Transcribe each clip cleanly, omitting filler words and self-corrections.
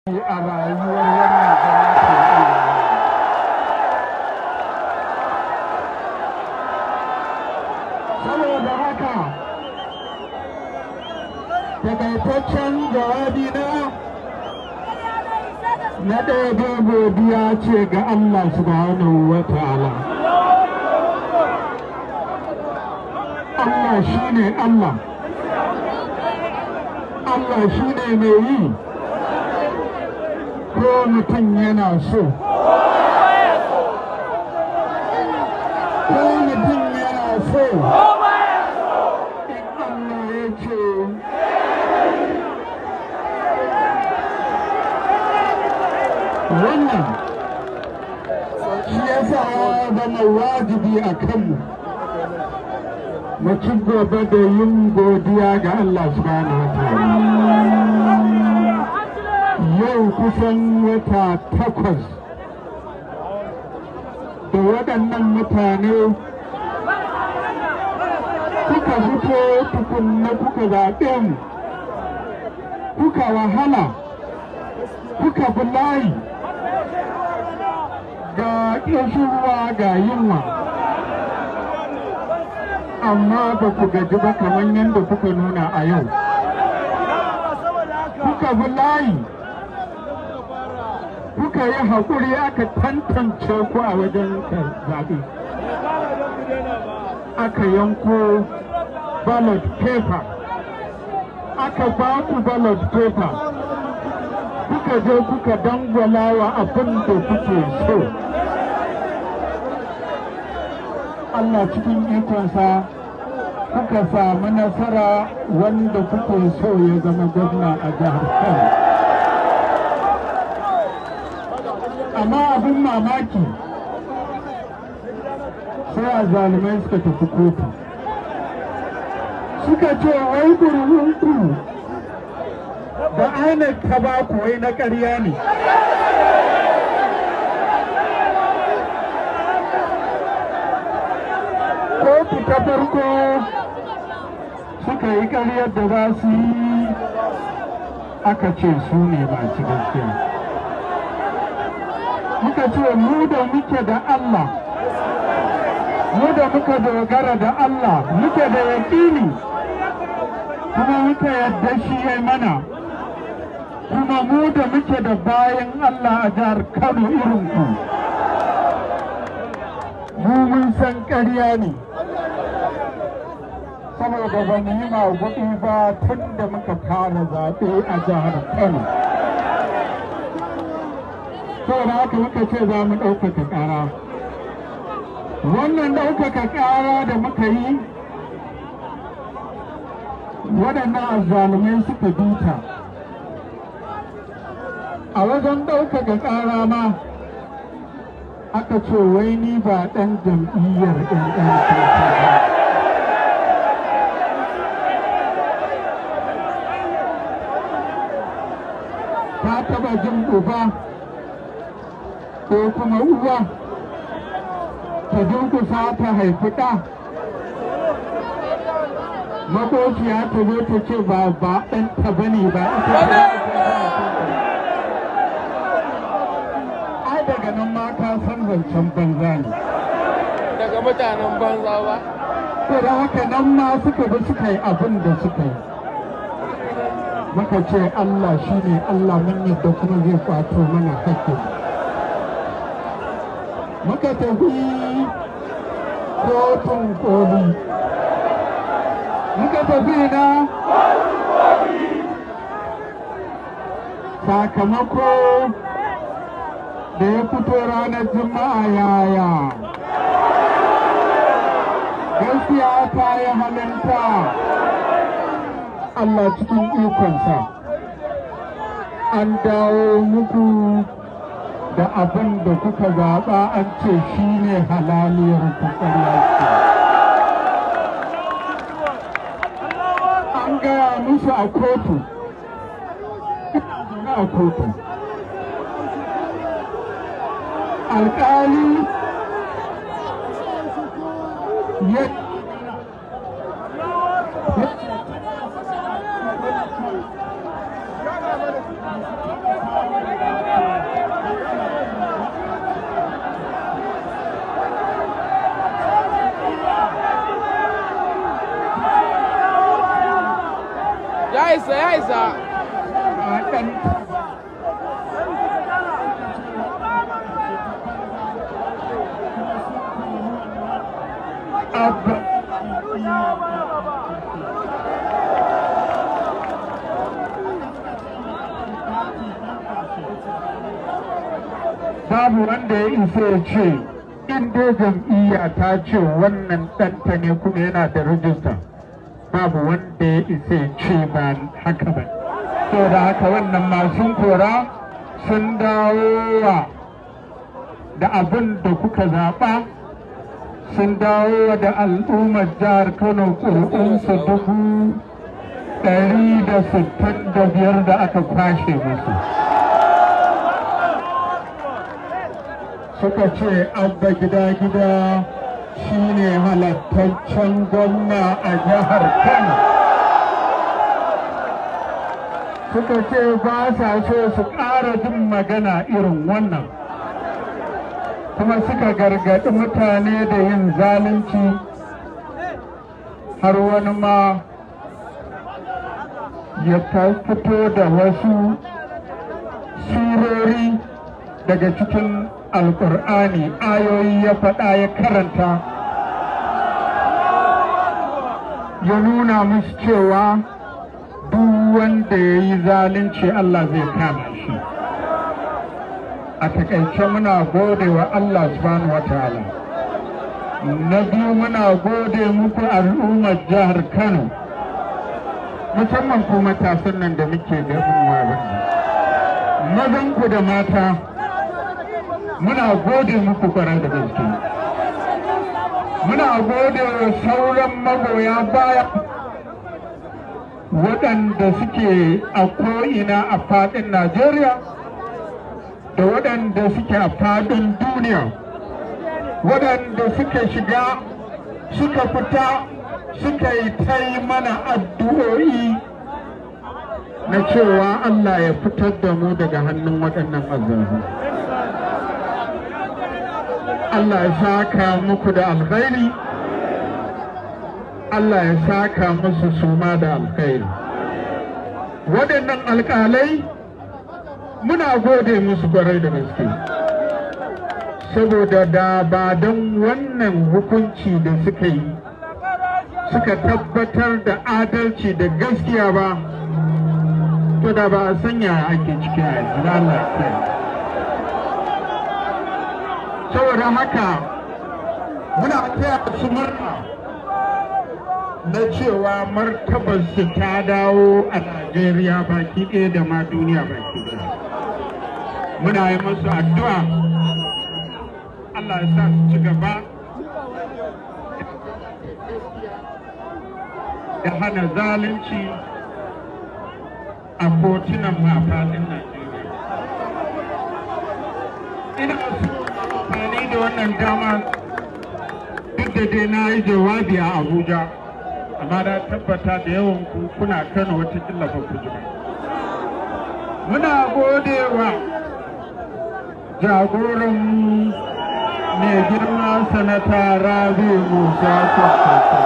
A rayuwar wannan gwamnati. Saboda haka, takaitaccen jawabi na, na ɗaya dai, godiya ce ga Allah subhanahu wa ta'ala. Allah shi ne Allah. Allah shi ne mai yi, ko mutum yana so ko mutum yana so, in Allah ya ce. Wannan shi ya sa ya zama wajibi a kanmu mu ci gaba da yin godiya ga Allah subhanahu wa ta'ala. Yau kusan wata 8 da waɗannan mutane kuka fito tukunna kuka zaɓe mu, kuka wahala, kuka bi layi, ga ƙishirwa, ga yunwa, amma ba ku gaji ba kamar yadda kuka nuna a yau. Kuka bi layi, kuka yi haƙuri, aka tantance ku a wajen zaɓe, aka yanko ballot paper, aka ba ku ballot paper, kuka je kuka dangwala wa abin da kuke so. Allah cikin ikonsa, kuka samu nasara, wanda kuke so ya zama gwamna a jihar Kano. Amma abin mamaki, sai azzalumai suka tafi kotu, suka ce wai ƙuri'unku da INEC ta ba ku wai na ƙarya ne. Kotu ta farko suka yi ƙaryar da za su yi, aka ce su ne masu gaskiya. Muka ce mu da muke da Allah, mu da muka dogara da Allah, muke da yaƙini, kuma muka yadda shi ya mana, kuma mu da muke da bayan Allah a jihar Kano irin ku, mu mun san ƙarya ne, saboda ba mu yi maguɗi ba tun da muka fara zaɓe a jihar Kano. Saboda haka muka ce za mu ɗaukaka ƙara. Wannan ɗaukaka ƙara da muka yi, waɗannan azzalumai suka bita. A wajen ɗaukaka ƙara ma aka ce wai ni ba ɗan jam'iyyar NNPP ba. Ka taɓa jin uba ko kuma uwa ta durkusa ta haifi ɗa, makociya ta zo ta ce ba ɗanta ba ne, ba ita? Ai daga nan ma ka san zancen banza ne. Daga mutanen banza ba. To, da haka nan ma suka bi suka yi abin da suka yi. Muka ce Allah shi ne Allah, mun yadda kuma zai kwato mana hakkin. Muka tafi kotun koli. Muka tafi na sakamako da ya fito ranar Juma'a, yaya gaskiya ta yi halinta. Allah cikin ikonsa, an dawo muku da abin da kuka zaɓa, an ce shi ne halaliyar ku. Ƙarya ce. An gaya musu a kotu, a kotu alƙali ya Ya isa, ya isa. Abba babu wanda ya isa ya ce in dai jam'iyya ta ce wannan ɗanta ne kuma yana da rajista, babu wanda ya isa ya ce ba haka ba. Saboda haka wannan masu kora sun dawowa da abin da kuka zaɓa, sun dawo da al'ummar jihar Kano ƙuri'unsu 165,000 da aka kwashe musu. Suka ce Abba Gida Gida shine halattaccen gwamna a jihar Kano. Suka ce ba sa so su ƙara jin magana irin wannan. Kuma suka gargaɗi mutane da yin zalunci, har wani ma ya fito da wasu surori daga cikin Alƙur'ani, ayoyi ya faɗa ya karanta, ya nuna musu cewa duk wanda ya yi zalunci Allah zai kama shi. A takaice muna gode wa Allah subhanahu wa ta'ala. Na biyu, muna gode muku al'ummar jihar Kano, musamman ku matasan nan da muke gabanwa, mazanku da mata, muna gode muku kwarai da gaske. Muna gode wa sauran magoya baya waɗanda suke a ko'ina a faɗin Najeriya da waɗanda suke a faɗin duniya, waɗanda suka shiga suka fita suka yi ta yi mana addu'o'i na cewa Allah ya fitar da mu daga hannun waɗannan azzalumai. Allah ya saka muku da alkhairi, Allah ya saka musu suma da alkhairi. Waɗannan alƙalai muna gode musu kwarai da gaske, saboda da ba don wannan hukunci da suka yi suka tabbatar da adalci da gaskiya ba, to da ba a sanya ake ciki a yanzu. Allah ya kiyaye. Saboda haka muna taya su murna na cewa martabarsu ta dawo a Najeriya baki ɗaya da ma duniya baki ɗaya. Muna yi musu addu'a Allah ya sa su ci gaba da hana zalunci a kotunan mu a faɗin Najeriya. Ina so amfani da wannan dama, duk da dai na yi jawabi a Abuja, amma na tabbata da yawan ku kuna Kano, wata ba ku ji ba. Muna gode wa jagoran mai girma Sanata Rabiu Musa Kwankwaso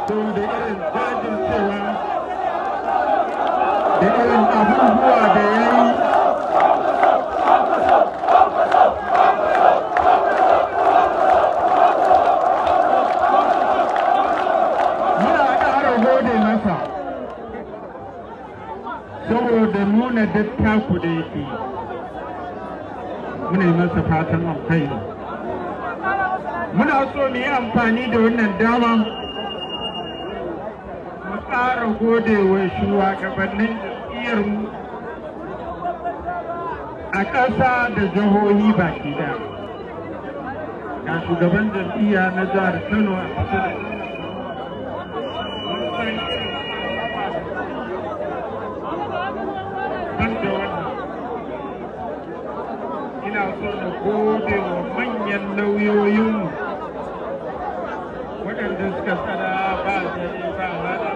da irin jajircewa da irin abubuwa da ya yi. Muna ƙara gode masa saboda nuna dattaku da yake. Muna yi masa fatan alkhairi. Muna so mu yi amfani da wannan dama mu ƙara gode wa shugabannin jam'iyyarmu a ƙasa da jihohi baki ɗaya. Ga shugaban jam'iyya na jihar Kano a kusa da banda wannan, ina so na gode wa manyan lauyoyinmu waɗanda suka tsara ba dare ba rana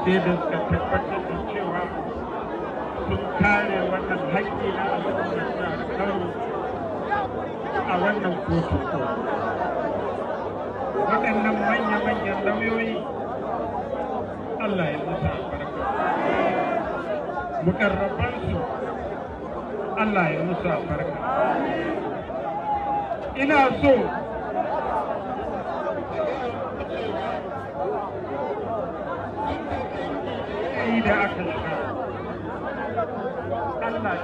sai da suka tabbatar da cewa sun kare wannan haƙƙi na al'ummar jihar Kano a wannan kotu. Waɗannan manyan Manya-manyan lauyoyi, Allah ya musu albarka. Mukarrabansu, Allah ya musu albarka. Ina so yi da aka shiga, Allah